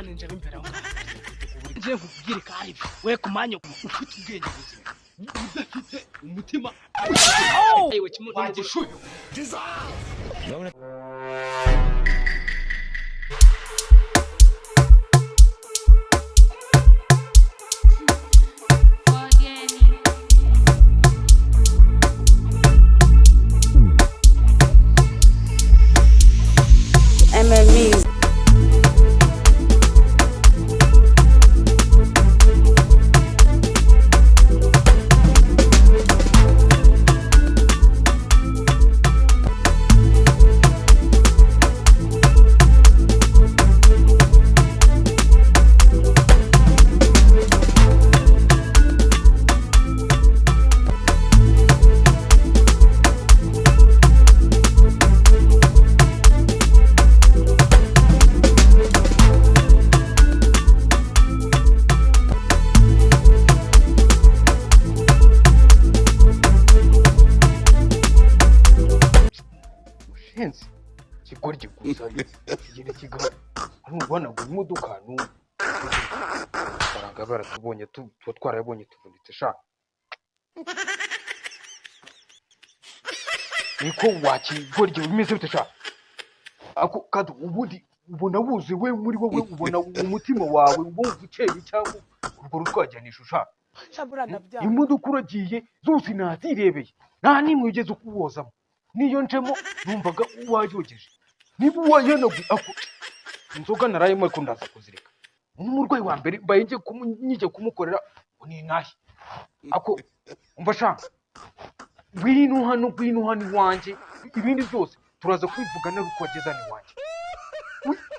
Nje imbere aho ngaho, ngiye nkubwire karibu we kumanya ufite ubwenge buzima, udafite umutima yewe kimwe. Wagishuye. MMEs. Mushenzi, ikigoryi gusa kigenda kigana nubona imodoka amafaranga baratubonye, tuba twarayabonye tuvunitse sha. Niko wakigoryi, bimeze bite sha? Ako kandi ubundi ubona wuzuye we muri wowe, ubona umutima wawe wumva ukeye cyangwa urwo rutwajyanisha sha? Imodoka uragiye zose nazirebeye, nta n'imwe wigeze ukuwozamo. Niyo njemo numvaga wayogeje, niba uwayanaguye. Ako inzoga narayemo ariko ndaza kuzireka. N'umurwayi wa mbere mbaye ngiye ngiye kumukorera ngo nintahe. Ako umva sha, ngwino hano, ngwino hano iwanjye, ibindi byose turaza kwivugana uko wageze hano iwanjye.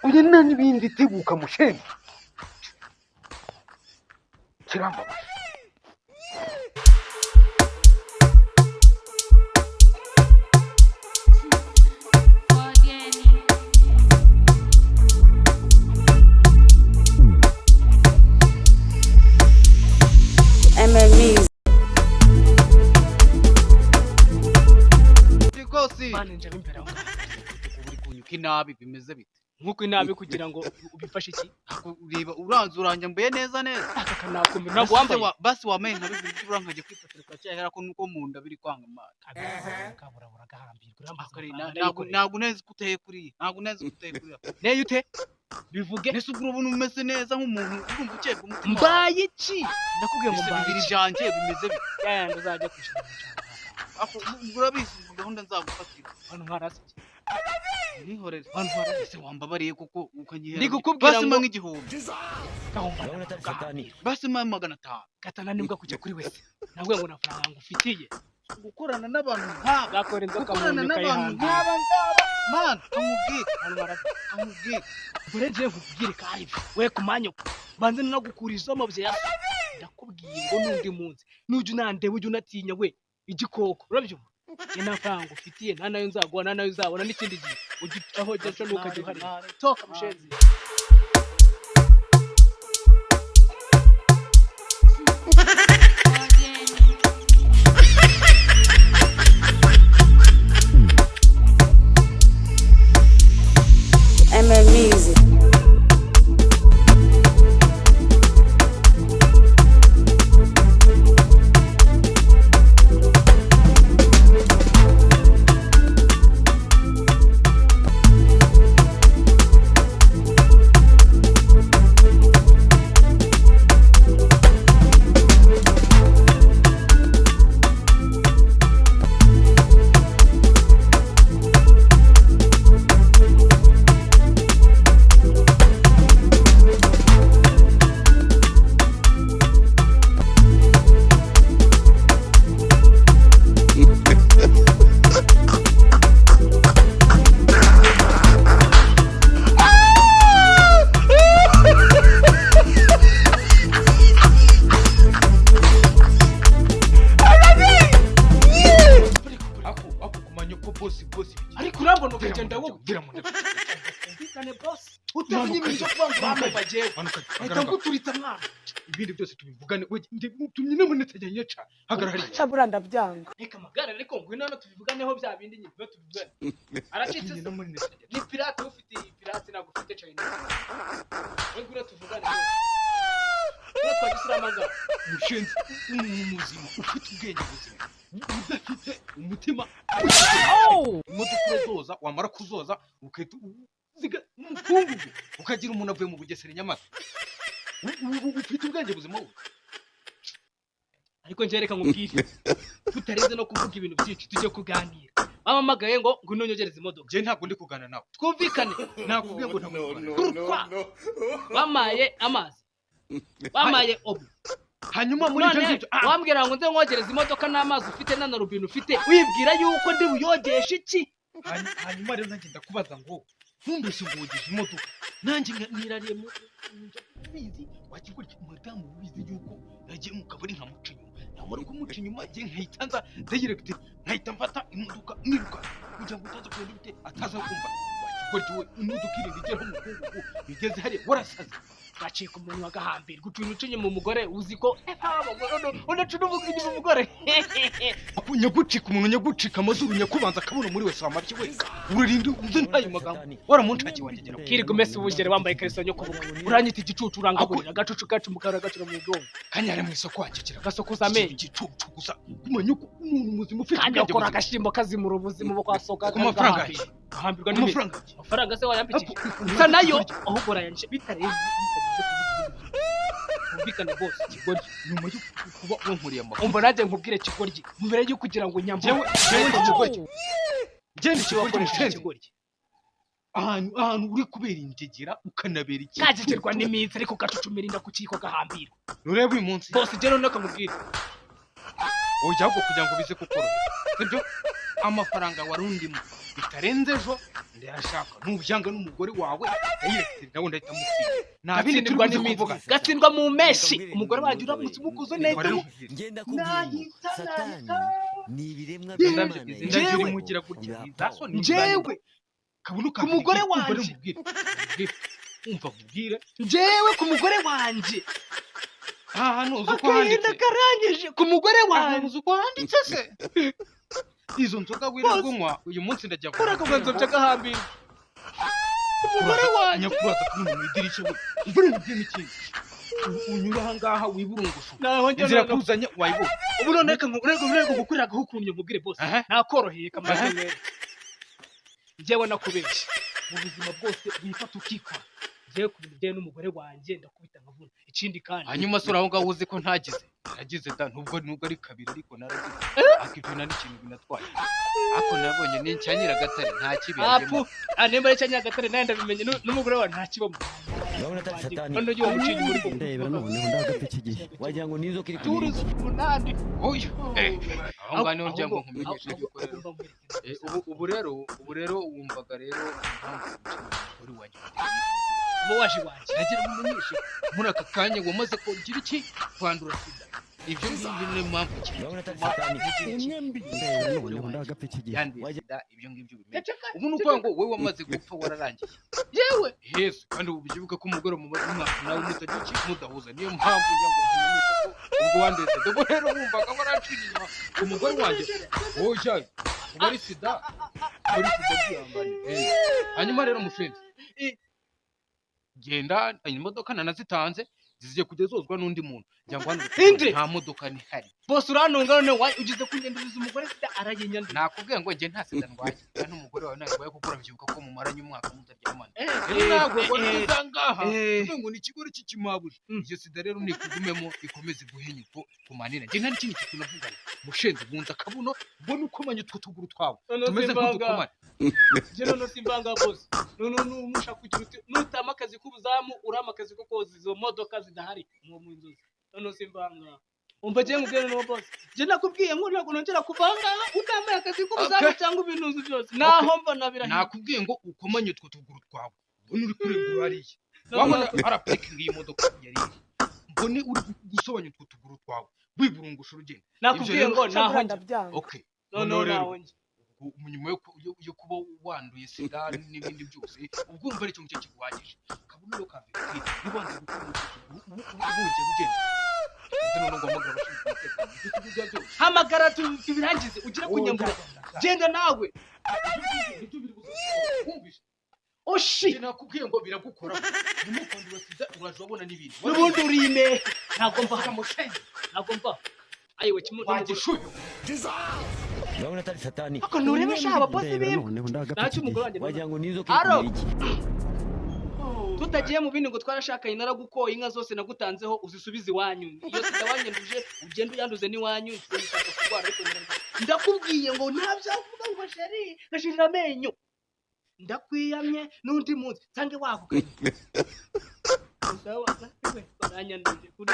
Oya, nta n'ibindi, tebuka mushenzi, kirambabaje. MMEs. Rwose. Mane, nje imbere aho ngaho. Uri kunyuka inabi, bimeze bite? Nk'uko inabi kugira ngo ubifashe iki? Ako ureba uranze uranyambuye neza neza. Aka kanakumira ntabwo Basi wambaye. Basi wambaye nka bibiri byibura nkajya kwifatira ka cyahera ko nuko mu nda biri kwanga amazi. Kaburabura gahambirwa urambaza Akari amafaranga ntabwo ndayikorera. Ntabwo neza ko uteye kuriya, ntabwo neza ko uteye kuriya. Neye ute bivuge? Nese ubwo urabona umeze neza nk'umuntu urumva ukeye ku mutima wawe? Mbaye iki? Ndakubwiye ngo Ese mbaye bibiri iki? byanjye bimeze bite? Yayandi uzajya kwishyura mu cyaro. Ako ubwo urabizi ubwo gahunda nzagufatira. Hano nkarasike. Nihorere. Hano nkarasike. Ese wambabariye kuko ukanyihera? Ndi kukubwira basi mpa ngo- nk'igihumbi. Gahomba. Basi mpa 500. Gatana nibwo kujya kuri wese nabwo ngo nta faranga ngufitiye. Gukorana n'abantu nk'aba, Gakora inzoka mu gukorana nyuka n'abantu yihambira. nk'aba ngaba man, kamubwire. Hano nkarasike. Kamubwire. Dore ngiye nkubwire karibu we kumanya banze nagukuriza amabuye ya so. Ndakubwiye ngo n'undi munsi nujya unandeba ujya unatinya we igikoko, urabyumva? Njye nta faranga ufitiye, nta nayo nzaguha, nta nayo uzabona n'ikindi gihe ujya aho ujya ejo ntukajya uhari. Toka mushenzi. MM Music. Umva jewe Manuka, ahita hagarara. nguturitsa mwana. Ibindi byose tubivugane. We, tumye n'amunete nyeca. Hagarara hariya. Shabura ndabyanga. Reka amagare, ariko ngwino hano tubivuganeho bya bindi nyine, tube tubivugane. Aracitse Tumye se? n'amunete. Ni pirate ufite iyi pirate, ntabwo ufite China. We ngwino tuvugane, ngwino twagishyira amagare. Mushenzi, umuntu muzima ufite ubwenge buzima udafite umutima, imodoka urazoza, wamara kuzoza ugahita uziga umukungugu, ukagira umuntu avuye mu Bugesera i Nyamata. Ufite ubwenge buzima wowe? Ariko njye reka nkubwire, tutarenze no kuvuga ibintu byinshi, tujye kuganira. Bampamagaye ngo ngwino nyogereze imodoka. Njye ntabwo ndi kuganira nawe. Twumvikane. Nakubwiye ngo ntabwo ndi kuganira. Kurukwa bamaye amazi, bamaye omo. Hanyuma muri ibyo None ngibyo, wambwira ngo nze nkogereze imodoka n'amazi ufite na robine ufite, wibwira yuko ndi buyogeshe iki? Hanyuma rero nanjye ndakubaza ngo ntumbeshye ngo wogeje imodoka, nanjye nirariye mu ubizi wakigoryi. Madamu ubizi yuko nagiye mu kabari nkamuca inyuma, namara kumuca inyuma njye nkahita nza direct, nkahita mfata imodoka niruka kugira ngo utaza kugenda bite, ataza kumva. Wakigoryi we, imodoka irinda igeraho umukungugu igeze hariya, warasaze. Gacika umuntu agahambirwa utuntu uca inyuma umugore, uzi ko unaca unuvuga inyuma umugore. Nyagucika umuntu, nyagucika amazuru, nyakubanza akabona muri wese wamabyi we, urarinda uze ntayo magambo waramunshakiye wangegera. Kirirwa umesa ubugere wambaye ikariso yo kubuka, uranyita igicucu, urangaburira agacucu kacu mukara gacura mu bwonko. Kanyara mu isoko wangegera. Gasokoza amenyo. Igicucu gusa, kumenya uko umuntu muzima ufite ubwenge Kanyokora buzima. agashyimbo kazimura ubuzima bukwasohoka. Ku mafaranga yanjye. Gahambirwa Ku n'imiti. mafaranga yanjye. Amafaranga se wayampikije sa nayo, ahubwo urayanje bitarenze bitarenze kuvuga ibintu byinshi. Twumvikane bose, kigoryi. Nyuma yo kuba wankoreye amakuru. Umva nanjye nkubwire, kigoryi, mbere yo kugira ngo nyambure. Njyewe ndi ikigoryi, njyewe ndi ikigoryi. Wakoresheje Mushenzi. Ikigoryi. Ahantu uri kubera ingegera ukanabera iki? Kagegерwa n'iminsi, ariko gacucumira inda ku kiko gahambirwa. Nureba uyu munsi. Bose njye noneho kamubwire. Oya, ahubwo kugira ngo bize kukorohera, sibyo, amafaranga wari undimo bitarenze ejo ndayashaka, nubyanga n'umugore wawe ndayirekitira nawe ndahita mutsinda, nta bindi turi Gatsindwa buze n'iminsi, kuvuga. gatsindwa mu mpeshyi. Umugore wanjye uramutse umukuze neza. Umva rero nkubwire. Ngenda kubwira ngo Satani ni ibiremwa Izi by'Imana. ndabyo izi ndabyo urimo ugira gutya ni iza so ni Njyewe kabone. Ku mugore wanjye. Nkubwire, umva nkubwire. Njyewe ku mugore wanjye. Aha hantu uzi uko Agahinda handitse? karangije ku mugore Ahantu wanjye. uzi uko handitse se? Izo nzoga wirirwa unywa uyu munsi ndajya Urakaganza by'agahambirwa umugore wanjye. Nyakuraza kubona mu idirishya we, imvura nkubwire n'ikindi. Unyura aha ngaha wiburungushu. Naho njye Inzira noneho kuzanye wayibona. Ubu none reka reka ngukurira ukuntu nkubwire bose. Aha. Nakoroheye kamaze Aha. mwere. Njyewe nakubeshye mu buzima bwose wifata ukikora, njyewe ku bintu bijyanye n'umugore wanjye ndakubita nkavuna. Ikindi kandi, Hanyuma se aho ngaho uzi ko ntagize? Naragize da, nubwo ari kabiri, ariko naragize, ariko ibyo nta n'ikintu binatwaye, ariko nabonye ni icya Nyiragatare nta kibi Apu yagemo. Nimba ari icya Nyagatare nawe ndabimenye, n'umugore wawe ntakibamo. Urabona atari Satani. None ugiye wamuciye muri Ndebera noneho ndagapfa iki gihe wagira ngo ni inzoka iri ku turuzi umunani. Oya, aho ngaho niho ngira ngo nkumenyeshe yuko rero ubu rero wumvaga rero impamvu umugore wanjye Uba waje iwanjye. Nagira ngo umenyeshe muri aka kanya wamaze kugira iki? Kwandura sida. Ibyo ngibyo niyo mpamvu Urabona atari gituma Satani. ugira iki? Ndebera noneho ndagapfa iki gihe Yanduye wagira sida. Ibyo ngibyo ubimenye. Ubu ni ukuvuga ngo wowe wamaze gupfa, wararangiye. Yewe. Yesu, kandi ubu byibuka ko umugore mumaze umwaka nawe mutagira iki? Mudahuza. Niyo mpamvu ngira ngo nkumenyeshe ko ubwo wanduye sida. Ubwo rero wumvaga waranciye inyuma umugore wanjye, oya, ubu ari sida, ubu ari sida, byihangane. Hanyuma rero mushenzi, genda, imodoka nanazitanze zigiye kujya zozwa n'undi muntu. Ngira ngo hano Inde? nta modoka nihari. Bose urantunga, none ugize kungenderiza umugore sida arayinyandura. Nakubwiye ngo njye nta sida ndwaye, kandi n'umugore wawe ntarwaye, kuko urabyibuka ko mumaranye umwaka mutaryamana. Rero ntabwo ngo nigeze ngaha uvuga ngo ni ikigore cy'ikimabuja. Iyo sida rero nikugumemo, ikomeze iguhe nyoko kumanira. Njye nta n'ikindi kintu navugana. Mushenzi, bunza akabuno mbone uko manya utwo tuguru twawe Noneho tumeze simbanga. nk'udukomane. Njye noneho simbanga bose, none nushaka kugira uti nutama akazi k'ubuzamu, urama akazi ko koza izo modoka zidahari mu nzozi. Noneho simbanga. Umva njye nkubwire noneho bose, njye nakubwiye ngo ntabwo nongera kuvanga utambaye akazi k'ubuzamu Okay. cyangwa ibintu uzi byose naho mva nabirahiye. Nakubwiye ngo ukomanye utwo tuguru twawe mbone uri kuregura hariya, wabona ara parikingi y'imodoka yari iri, mbone uri gusobanya utwo tuguru twawe wiburungusha urugendo. Nakubwiye Ibyo ngo rero- naho Shabura njya. ndabyanga. Okay. Noneho Noneho rero naho njya. Ubwo nyuma yo kuba wanduye sida n'ibindi byose, ubwo wumva ari icyo ngicyo kiguhagije. Kabone rero ka vérité, niba wanze gukora ubongera ugenda, ndetse noneho ngo hamagara abashinzwe umutekano, ibyo si byo byose. Hamagara tubirangize, ugire kunyambura, genda nawe. Nibyo biri buze, wumvise? Oshi. Njye nakubwiye ngo biragukora, nyuma yo kwandura sida uraje wabona n'ibindi. N'ubundi urime, ntabwo mva hano. Musenyi. Ntabwo mva ayiwe kimwe. Wagishuye. Urabona atari Satani? Ariko nturebe sha, ababosi Ndebera b'imbwa. noneho ndagapfa. Ntacyo umugore wanjye. Wagira ngo ni inzoka Aro! iri kumira iki? Tutagiye mu bindi ngo twarashakanye, naragukoye, inka zose nagutanzeho uzisubize iwanyu. Iyo sida wanyanduje ugende uyanduze n'iwanyu. Nshaka kurwara ariko nararwaye. Ndakubwiye ngo ntabyavuga ngo chéri gashirira amenyo. Ndakwiyamye, n'undi munsi nsange wahukanye. Sawa, baranyanduje kuri.